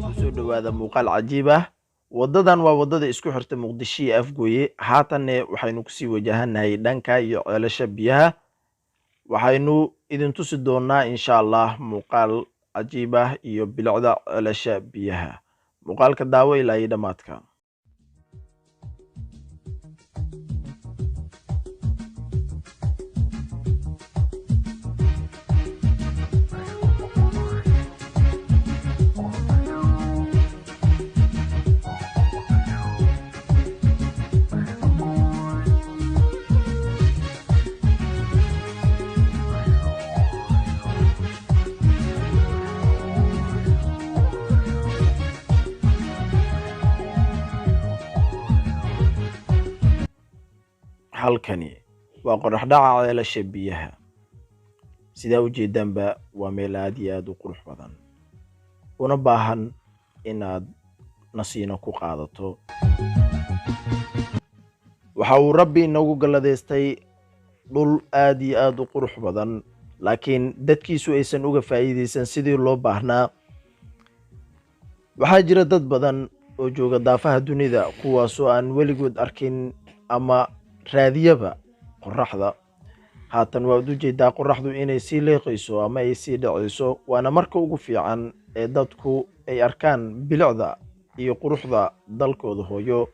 Kusoo dhawaada muuqaal cajiib ah. Wadadan waa wadada isku xirta Muqdisho iyo Afgooye. Haatanne waxaynu kusii wajahanahay dhanka iyo ceelasha biyaha. Waxaynu idin tusi doonaa insha Allah muuqaal cajiib ah iyo bilicda ceelasha biyaha. Muuqaalka daawo ilaa iyo dhammaadka. Halkani waa qorax dhaca ceelasha biyaha. Sidaa ujeedaanba waa meel aad iyo aad u qurux badan, una baahan inaad nasiino ku qaadato. Waxa uu Rabbi inoogu galladaystay dhul aad iyo aad u qurux badan, laakiin dadkiisu aysan uga faa'iidaysan sidii loo baahnaa. Waxaa jira dad badan oo jooga daafaha dunida, kuwaasoo aan weligood arkin ama raadiyaba qoraxda. Haatan waad u jeedaa qoraxdu inay sii leeqayso ama ay sii dhacayso, waana marka ugu fiican ee dadku ay arkaan bilicda iyo quruxda dalkooda hooyo.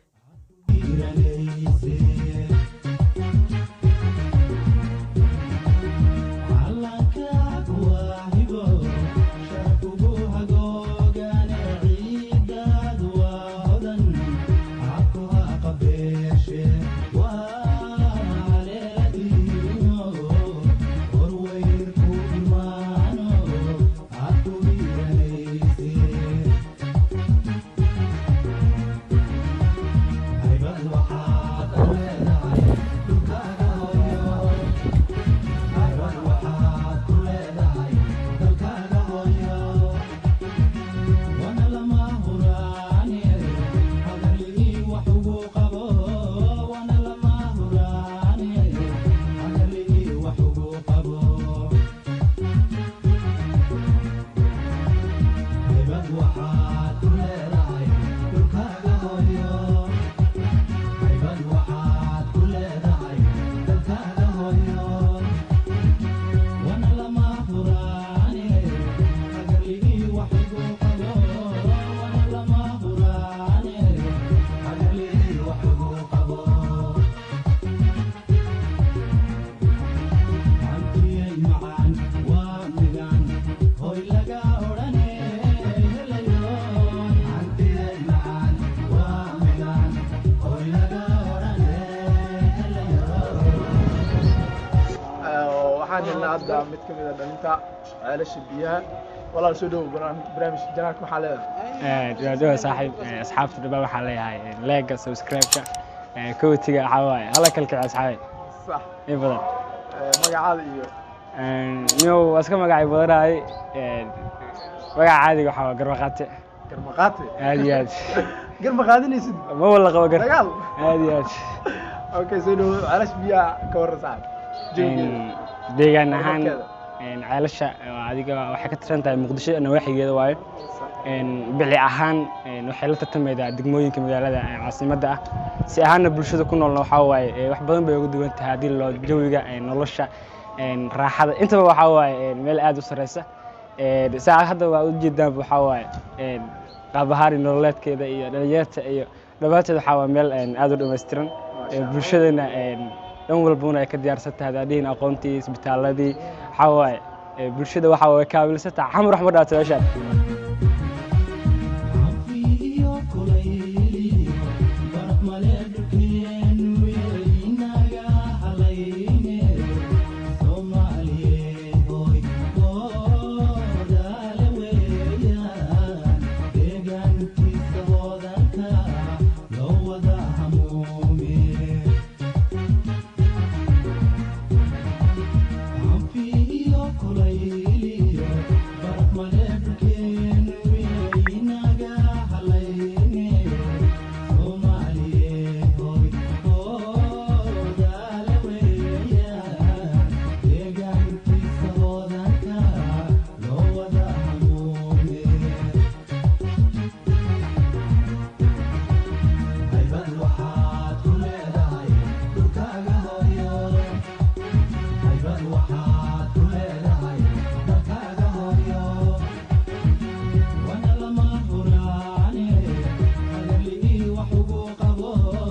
Waxaan helnaa hadda mid ka mid a dhalinta ceelasha biyaha. Walaal, soo dhowow barnaamijka janaalka. Maxaa leedahay? Dhibaatooda saaxiib, asxaabta dhibaa waxaa leeyahay like-ga, subscribe-ka, comment-iga, waxaa waaye hala kalkici asxaabi. Sax. In badan. Magacaada iyo? Niyow, waa iska magacay badanahay. Magaca caadiga waxaa waa Garmaqaate. Garmaqaate? Aad iyo aad. Gar ma qaadanaysid? Ma wala qabo gar. Dagaal. Aad iyo aad. Okay, soo dhowow. Ceelasha biyaha ka warran, saaxiib, jawigeeda? Deegaan ahaan Horumarkeeda. Ceelasha adiga waxay ka tirsan tahay Muqdisho nawaaxigeeda waayo. Bilic ahaan waxay la tartamaydaa degmooyinka magaalada caasimadda ah. Si ahaanna bulshada ku noolna waxaa waaye wax badan bay uga duwan tahay haddii loo jawiga nolosha, raaxada, intaba waxaa waaye meel aad u sareysa. Saa hadda waa ujeedaan, waxaa waaye qaab ahaan nololeedkeeda iyo dhalinyarta iyo dhammaanteed waxaa waa meel aad u dhammaystiran. Bulshadana dhan walbuna ay ka diyaarsan tahay, hadaan aqoontii, isbitaaladii, waxaa waaye bulshada waxaa way kaabilsan tahay. Xamar wax ma dhaato meeshaan.